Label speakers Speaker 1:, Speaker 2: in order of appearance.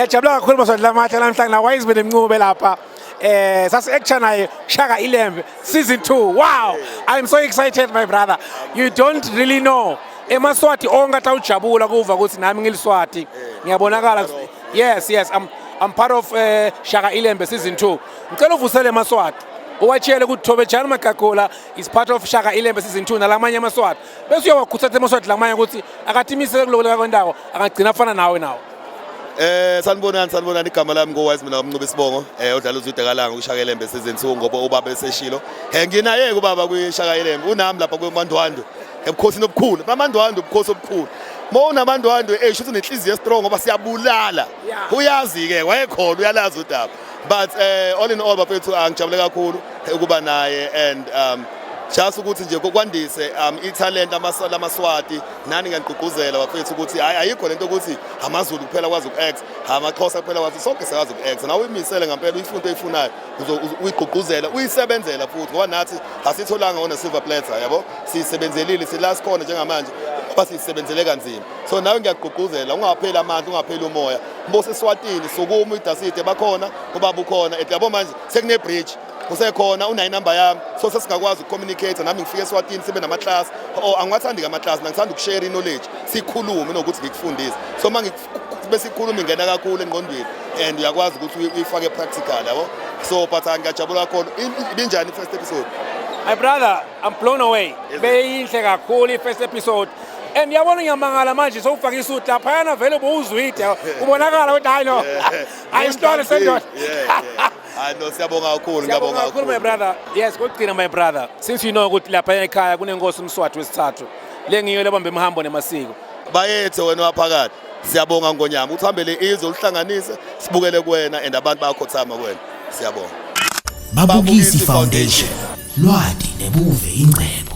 Speaker 1: Ngiyajabula kakhulu maswati lamahle namhlanje na Wiseman Mncube lapha. Eh sasi action naye Shaka Ilembe season 2. Wow! I'm so excited my brother. You don't really know. EmaSwati onke atawujabula kuva ukuthi nami ngiliswati. Ngiyabonakala. Yes, I'm part of Shaka Ilembe season 2. Ngicela uvusele emaSwati. Uwatshele ukuthi Thobejane Magagula is part of Shaka Ilembe season 2 nalamanye amaSwati. Bese uyawakhuthaza emaSwati lamanye ukuthi akatimisele kuloko kwendawo akagcina afana nawe nawo.
Speaker 2: Sanibonani, sanibonani. Igama lami ngo Wiseman waMncube Sibongo, odlala uZwide kaLanga kuShaka Ilembe season 2, ngoba ubaba eseshilo. Nginaye ubaba kwiShaka Ilembe, unami lapha kwemandwandwe ebukhosini obukhulu. Bamandwandwe ubukhosi obukhulu. Uma unamandwandwe shuthi unenhliziyo strong ngoba siyabulala. Uyazi ke wayekhona, uyalazi udaba. But all in all, bafethu, angijabule kakhulu ukuba naye and just ukuthi nje kwandise italent lamaswati. Nani ngiyagqugquzela, bafethu, ukuthi hayi, ayikho lento ukuthi amaZulu kuphela kwazi uku-act, amaXhosa kuphela kwazi, sonke siyazi uku-act. Nawe uyimisele ngempela, uyifuna into oyifunayo, uyigqugquzela, uyisebenzela futhi, ngoba nathi asitholanga on a silver platter, yabo, siyisebenzelile. Sila sikhona njengamanje ngoba siyisebenzele kanzima. So nawe ngiyagqugquzela, ungapheli amandla, ungapheli umoya. Mbosi eSwatini, sukuma uyidaside, bakhona, ubaba ukhona ethi, yabo, manje sekune bridge, usekhona, unayo inamba yami, so sesingakwazi ukucommunicate. Nami ngifike eSwatini, sibe nama-class. Oh, angiwathandi-ke ama-class, ngithanda ukushare i-knowledge, sikhulume nokuthi ngikufundise. So uma besikhuluma ingena kakhulu engqondweni and uyakwazi ukuthi uyifake practical, yabo. So but ngiyajabula kakhulu. Ibinjani i-first episode?
Speaker 1: My brother, I'm blown away.
Speaker 2: Is it?
Speaker 1: Beyinhle kakhulu i-first episode. And yabona, ngiyamangala manje sowufaka isuit laphayana, vele bowuzwide. Ubonakala ukuthi hayi no. Hayi, isitolo sendoda.
Speaker 2: Yeah. Hayi no, siyabonga kakhulu.
Speaker 1: Siyabonga
Speaker 2: Ngiyabonga
Speaker 1: kakhulu, my brother. Yes, kokugcina, my brother. Since you know ukuthi lapha ekhaya kunenkosi uMswati wesithathu. Le ngiyo lebambe imihambo nemasiko.
Speaker 2: Bayethe wena waphakathi. Siyabonga ngonyama ukuthi hambele izwe ulihlanganise, sibukele kuwena and abantu bayakhothama kuwena. Siyabonga.
Speaker 3: Babukisi Foundation, lwati nebuve ingcebo.